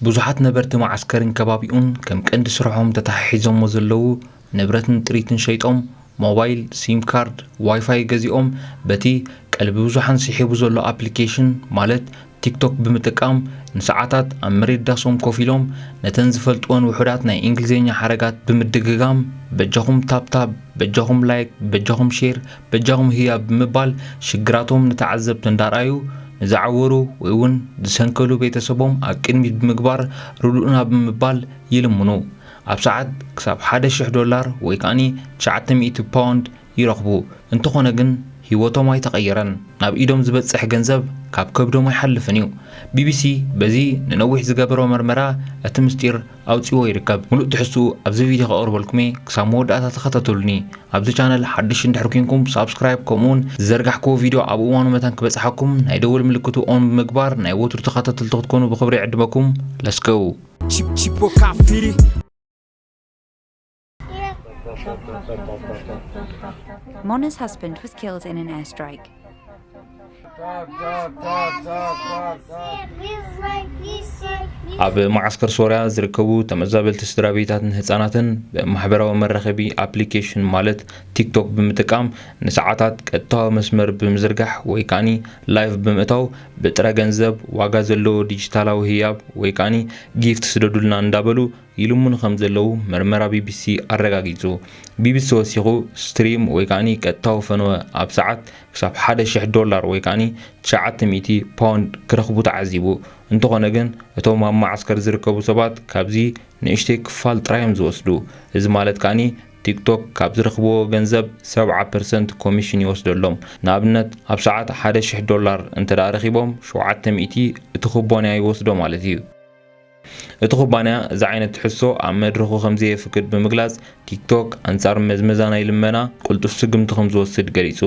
ብዙሓት ነበርቲ መዓስከርን ከባቢኡን ከም ቀንዲ ስርሖም ተተሓሒዞሞ ዘለዉ ንብረትን ጥሪትን ሸይጦም፣ ሞባይል፣ ሲም ካርድ፣ ዋይፋይ ገዚኦም፣ በቲ ቀልቢ ብዙሓን ስሒቡ ዘሎ ኣፕሊኬሽን ማለት ቲክቶክ ብምጥቃም ንሰዓታት ኣብ መሬት ዳሶም ኮፍ ኢሎም ነተን ዝፈልጥወን ውሑዳት ናይ እንግሊዝኛ ሓረጋት ብምድግጋም በጃኹም ታብታብ፣ በጃኹም ላይክ፣ በጃኹም ሼር፣ በጃኹም ህያብ ብምባል ሽግራቶም ንተዓዘብቲ እንዳርኣዩ ንዝዓወሩ ወይ እውን ዝሰንከሉ ቤተሰቦም ኣብ ቅድሚት ብምግባር ርድኡና ብምባል ይልምኑ። ኣብ ሰዓት ክሳብ ሓደ ሽሕ ዶላር ወይ ከኣኒ ትሽዓተ ሚእቲ ፓውንድ ይረኽቡ። እንተኾነ ግን ህይወቶም ኣይተቐየረን። ናብ ኢዶም ዝበጽሕ ገንዘብ ካብ ከብዶም ኣይሓልፍን እዩ። ቢቢሲ በዚ ንነዊሕ ዝገበሮ መርመራ እቲ ምስጢር ኣውጺዎ ይርከብ። ሙሉእ ትሕዝትኡ ኣብዚ ቪድዮ ከቕርበልኩም እየ። ክሳብ መወዳእታ ተኸታተሉኒ። ኣብዚ ቻነል ሓድሽ እንድሕር ኮንኩም ሳብስክራይብ ከምኡውን ዝዘርጋሕክዎ ቪድዮ ኣብ እዋኑ መታን ክበጽሓኩም ናይ ደወል ምልክቱ ኦን ብምግባር ናይ ወትሩ ተኸታተልቲ ክትኮኑ ብኽብሪ ይዕድመኩም። Let's go! Chip- Chipo Kafiri. Mona's husband was killed in an airstrike. ኣብ መዓስከር ሶርያ ዝርከቡ ተመዛበልቲ ስድራ ቤታትን ህጻናትን ብማሕበራዊ መራኸቢ ኣፕሊኬሽን ማለት ቲክቶክ ብምጥቃም ንሰዓታት ቀጥታዊ መስመር ብምዝርጋሕ ወይ ከኣኒ ላይቭ ብምእታው ብጥረ ገንዘብ ዋጋ ዘለዎ ዲጂታላዊ ህያብ ወይ ከኣኒ ጊፍት ስደዱልና እንዳበሉ ይልምኑ ከም ዘለዉ መርመራ ቢቢሲ ኣረጋጊጹ። ቢቢሲ ወሲኹ ስትሪም ወይ ከኣኒ ቀጥታዊ ፈነወ ኣብ ሰዓት ክሳብ ሓደ ሽሕ ዶላር ወይ ከኣኒ ትሽዓተ ሚእቲ ፓውንድ ክረኽቡ ተዓዚቡ። እንተኾነ ግን እቶም ኣብ መዓስከር ዝርከቡ ሰባት ካብዚ ንእሽተይ ክፋል ጥራይ እዮም ዝወስዱ። እዚ ማለት ከኣኒ ቲክቶክ ካብ ዝረኽብዎ ገንዘብ ሰብዓ ፐርሰንት ኮሚሽን ይወስደሎም። ንኣብነት ኣብ ሰዓት ሓደ ሽሕ ዶላር እንተ ደኣ ረኺቦም ሸውዓተ ሚእቲ እቲ ኩባንያ ይወስዶ ማለት እዩ። እቲ ኩባንያ እዚ ዓይነት ትሕዝቶ ኣብ መድረኹ ከም ዘየፍቅድ ብምግላጽ ቲክቶክ ኣንጻር መዝመዛ ናይ ልመና ቅልጡፍ ስጉምቲ ከም ዝወስድ ገሊጹ።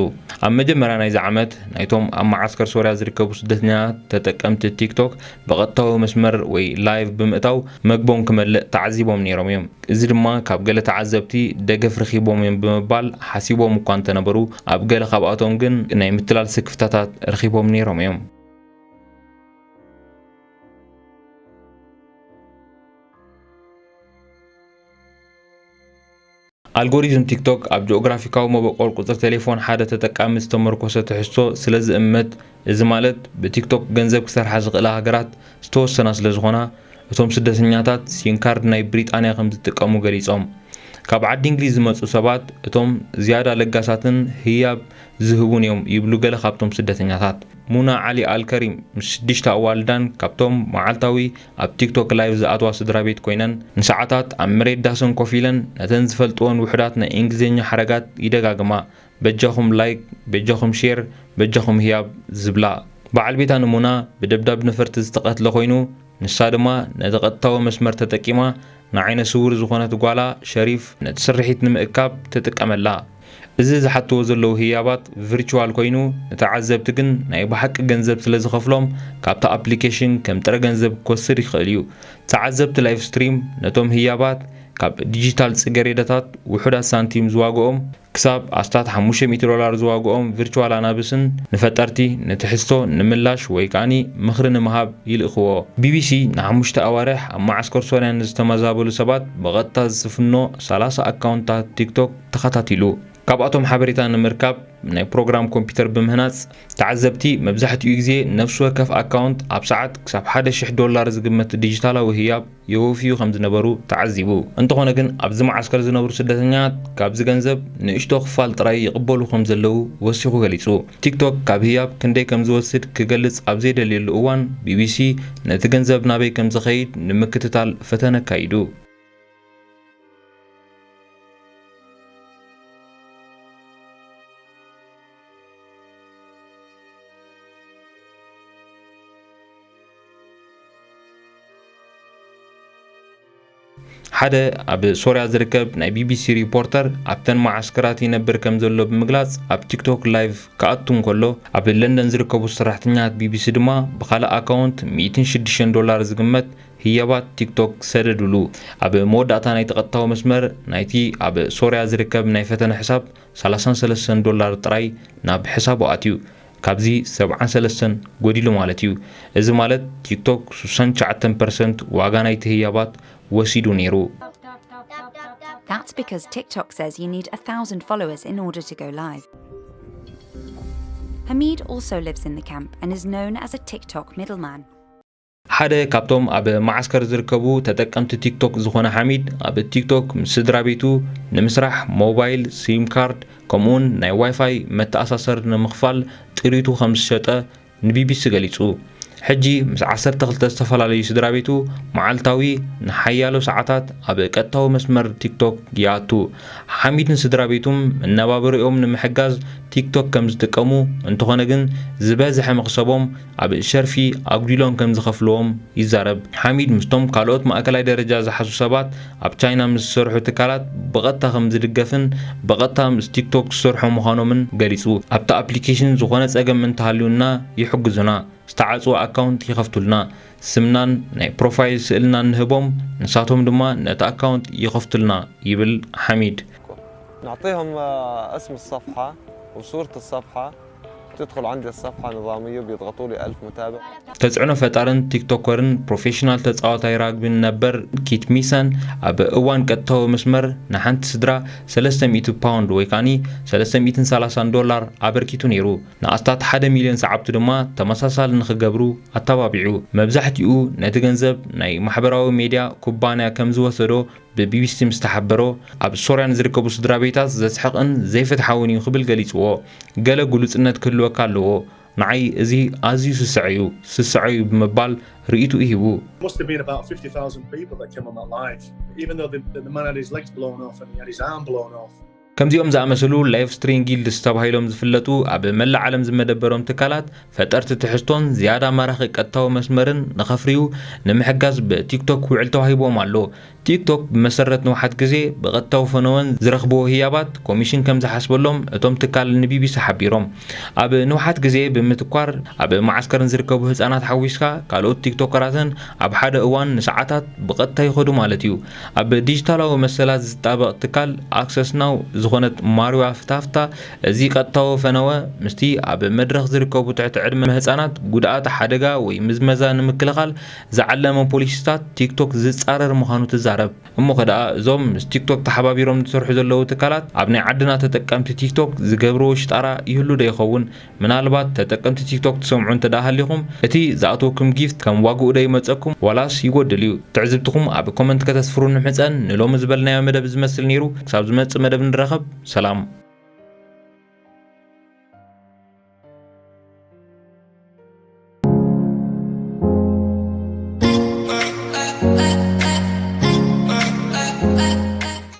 ኣብ መጀመርያ ናይዚ ዓመት ናይቶም ኣብ መዓስከር ሶርያ ዝርከቡ ስደተኛታት ተጠቀምቲ ቲክቶክ ብቐጥታዊ መስመር ወይ ላይቭ ብምእታው መግቦም ክመልእ ተዓዚቦም ነይሮም እዮም። እዚ ድማ ካብ ገለ ተዓዘብቲ ደገፍ ረኺቦም እዮም ብምባል ሓሲቦም እኳ እንተነበሩ ኣብ ገለ ካብኣቶም ግን ናይ ምትላል ስክፍታታት ረኺቦም ነይሮም እዮም። ኣልጎሪዝም ቲክቶክ ኣብ ጂኦግራፊካዊ መበቆል ቁጽሪ ቴሌፎን ሓደ ተጠቃሚ ዝተመርኮሰ ትሕዝቶ ስለ ዝእምት፣ እዚ ማለት ብቲክቶክ ገንዘብ ክሰርሓ ዝኽእላ ሃገራት ዝተወሰና ስለ ዝኾና፣ እቶም ስደተኛታት ሲም ካርድ ናይ ብሪጣንያ ከም ዝጥቀሙ ገሊጾም። ካብ ዓዲ እንግሊዝ ዝመጹ ሰባት እቶም ዝያዳ ለጋሳትን ህያብ ዝህቡን እዮም ይብሉ ገለ ካብቶም ስደተኛታት። ሙና ዓሊ ኣልከሪም ምስ ሽዱሽተ ኣዋልዳን ካብቶም መዓልታዊ ኣብ ቲክቶክ ላይቭ ዝኣትዋ ስድራ ቤት ኮይነን ንሰዓታት ኣብ መሬት ዳሰን ኮፍ ኢለን ነተን ዝፈልጥወን ውሑዳት ናይ እንግሊዝኛ ሓረጋት ይደጋግማ። በጃኹም ላይክ፣ በጃኹም ሼር፣ በጃኹም ህያብ ዝብላ። በዓል ቤታ ንሙና ብደብዳብ ነፈርቲ ዝተቐትለ ኮይኑ ንሳ ድማ ነቲ ቀጥታዊ መስመር ተጠቂማ ንዓይነ ስውር ዝኾነት ጓላ ሸሪፍ ነቲ ስርሒት ንምእካብ ትጥቀመላ። እዚ ዝሓትዎ ዘለዉ ህያባት ቪርቹዋል ኮይኑ ንተዓዘብቲ ግን ናይ ብሓቂ ገንዘብ ስለ ዝኸፍሎም ካብቲ ኣፕሊኬሽን ከም ጥረ ገንዘብ ክወስድ ይኽእል እዩ። ተዓዘብቲ ላይቭ ስትሪም ነቶም ህያባት ካብ ዲጂታል ጽገሬዳታት ውሑዳት ሳንቲም ዝዋግኦም ክሳብ ኣስታት ሓሙሽተ ሚእቲ ዶላር ዝዋግኦም ቪርቹዋል ኣናብስን ንፈጠርቲ ንትሕዝቶ ንምላሽ ወይ ከኣኒ ምኽሪ ንምሃብ ይልእኽዎ። ቢቢሲ ንሓሙሽተ ኣዋርሕ ኣብ መዓስከር ሶርያ ንዝተመዛበሉ ሰባት ብቐጥታ ዝፍኖ ሰላሳ ኣካውንታት ቲክቶክ ተኸታቲሉ። ካብኣቶም ሓበሬታ ንምርካብ ናይ ፕሮግራም ኮምፒውተር ብምህናጽ ተዓዘብቲ መብዛሕትኡ ግዜ ነፍሲ ወከፍ ኣካውንት ኣብ ሰዓት ክሳብ ሓደ ሽሕ ዶላር ዝግመት ዲጂታላዊ ህያብ የወፍዩ ከም ዝነበሩ ተዓዚቡ። እንተኾነ ግን ኣብዚ መዓስከር ዝነብሩ ስደተኛታት ካብዚ ገንዘብ ንእሽቶ ክፋል ጥራይ ይቕበሉ ከም ዘለዉ ወሲኹ ገሊጹ። ቲክቶክ ካብ ህያብ ክንደይ ከም ዝወስድ ክገልጽ ኣብ ዘይደልየሉ እዋን ቢቢሲ ነቲ ገንዘብ ናበይ ከም ዝኸይድ ንምክትታል ፈተነ ኣካይዱ። ሓደ ኣብ ሶርያ ዝርከብ ናይ ቢቢሲ ሪፖርተር ኣብተን መዓስከራት ይነብር ከም ዘሎ ብምግላጽ ኣብ ቲክቶክ ላይቭ ክኣቱ እንከሎ ኣብ ለንደን ዝርከቡ ሰራሕተኛታት ቢቢሲ ድማ ብኻልእ ኣካውንት ሚእትን ሽዱሽተን ዶላር ዝግመት ህያባት ቲክቶክ ሰደዱሉ። ኣብ መወዳእታ ናይቲ ቀጥታዊ መስመር ናይቲ ኣብ ሶርያ ዝርከብ ናይ ፈተነ ሕሳብ ሰላሳን ሰለስተን ዶላር ጥራይ ናብ ሕሳቡ ኣትዩ። ካብዚ ሰብዓን ሰለስተን ጎዲሉ ማለት እዩ። እዚ ማለት ቲክቶክ ስሳን ትሽዓተን ፐርሰንት ዋጋ ናይቲ ህያባት ወሲዱ ነይሩ። That's because TikTok says you need a thousand followers in order to go live. Hamid also lives in the camp and is known as a TikTok middleman. ሓደ ካብቶም ኣብ ማዓስከር ዝርከቡ ተጠቀምቲ ቲክቶክ ዝኾነ ሓሚድ፣ ኣብ ቲክቶክ ምስ ስድራ ቤቱ ንምስራሕ ሞባይል፣ ሲም ካርድ፣ ከምኡውን ናይ ዋይፋይ መተኣሳሰር ንምኽፋል ጥሪቱ ከም ዝሸጠ ንቢቢሲ ገሊጹ። ሕጂ ምስ ዓሰርተ ክልተ ዝተፈላለዩ ስድራ ቤቱ መዓልታዊ ንሓያሎ ሰዓታት ኣብ ቀጥታዊ መስመር ቲክቶክ ይኣቱ። ሓሚድን ስድራ ቤቱም መነባብሮኦም ንምሕጋዝ ቲክቶክ ከም ዝጥቀሙ፣ እንተኾነ ግን ዝበዝሐ መኽሰቦም ኣብ ሸርፊ ኣጉዲሎም ከም ዝኸፍልዎም ይዛረብ። ሓሚድ ምስቶም ካልኦት ማእከላይ ደረጃ ዝሓዙ ሰባት ኣብ ቻይና ምስ ዝሰርሑ ትካላት ብቐጥታ ከም ዝድገፍን ብቐጥታ ምስ ቲክቶክ ዝሰርሑ ምዃኖምን ገሊጹ። ኣብቲ ኣፕሊኬሽን ዝኾነ ጸገም እንተሃልዩና ይሕግዙና። ዝተዓጽወ ኣካውንት ይኸፍቱልና። ስምናን ናይ ፕሮፋይል ስእልናን ንህቦም፣ ንሳቶም ድማ ነቲ ኣካውንት ይኸፍቱልና ይብል ሓሚድ። نعطيهم آه، اسم الصفحة وصورة الصفحة. تدخل عندي الصفحة نظامية بيضغطوا لي ألف متابع. ተጽዕኖ ፈጣርን ቲክቶከርን ፕሮፌሽናል ተጻዋታይ ራግቢን ነበር ኪት ሚሰን ኣብ እዋን ቀጥታዊ መስመር ንሓንቲ ስድራ ሰለስተ ሚእቲ ፓውንድ ወይ ከኣኒ ሰለስተ ሚእትን ሰላሳን ዶላር ኣበርኪቱ ነይሩ። ንኣስታት ሓደ ሚልዮን ሰዓብቱ ድማ ተመሳሳሊ ንኽገብሩ ኣተባቢዑ። መብዛሕትኡ ነቲ ገንዘብ ናይ ማሕበራዊ ሜድያ ኩባንያ ከም ዝወሰዶ ብቢቢሲ ምስ ተሓበሮ፣ ኣብ ሶርያ ንዝርከቡ ስድራ ቤታት ዘስሕቕን ዘይፍትሓውን እዩ ክብል ገሊጽዎ። ገለ ግሉጽነት ክህልወካ ኣለዎ። ንዓይ እዚ ኣዝዩ ስስዐ እዩ፣ ስስዐ እዩ ብምባል ርእይትኡ ሂቡ። Must have been about fifty thousand people that came on that live. Even though the, the man had his legs blown off and he had his arm blown off. ከምዚኦም ዝኣመሰሉ ላይቭ ስትሪም ጊልድስ ተባሂሎም ዝፍለጡ ኣብ መላእ ዓለም ዝመደበሮም ትካላት ፈጠርቲ ትሕዝቶን ዝያዳ ማራኺ ቀጥታዊ መስመርን ንኸፍርዩ ንምሕጋዝ ብቲክቶክ ውዕል ተዋሂብዎም ኣሎ። ቲክቶክ ብመሰረት ንውሓት ግዜ ብቐጥታዊ ፈነወን ዝረኽብዎ ህያባት ኮሚሽን ከም ዝሓስበሎም እቶም ትካል ንቢቢሲ ሓቢሮም። ኣብ ንውሓት ግዜ ብምትኳር ኣብ መዓስከርን ዝርከቡ ህጻናት ሓዊስካ ካልኦት ቲክቶከራትን ኣብ ሓደ እዋን ንሰዓታት ብቐጥታ ይኸዱ ማለት እዩ። ኣብ ዲጂታላዊ መሰላት ዝጣበቕ ትካል ኣክሰስ ናው ዝኾነት ማርዋ ፍታፍታ፣ እዚ ቀጥታዊ ፈነወ ምስቲ ኣብ መድረኽ ዝርከቡ ትሕቲ ዕድመ ህጻናት ጉድኣት ሓደጋ ወይ ምዝመዛ ንምክልኻል ዝዓለመ ፖሊሲታት ቲክቶክ ዝጻረር ምዃኑ ትዛረብ። እሞ ኸ ደኣ እዞም ምስ ቲክቶክ ተሓባቢሮም ዝሰርሑ ዘለዉ ትካላት ኣብ ናይ ዓድና ተጠቀምቲ ቲክቶክ ዝገብርዎ ሽጣራ ይህሉ ዶ ይኸውን? ምናልባት ተጠቀምቲ ቲክቶክ ትሰምዑ እንተ ደኣ ሃሊኹም፣ እቲ ዝኣተወኩም ጊፍት ከም ዋግኡ ዶ ይመጸኩም ዋላስ ይጎድል እዩ? ትዕዝብትኹም ኣብ ኮመንት ከተስፍሩ ንምሕጸን። ንሎሚ ዝበልናዮ መደብ ዝመስል ነይሩ። ክሳብ ዝመጽእ መደብ ንራኸብ። ሰላም።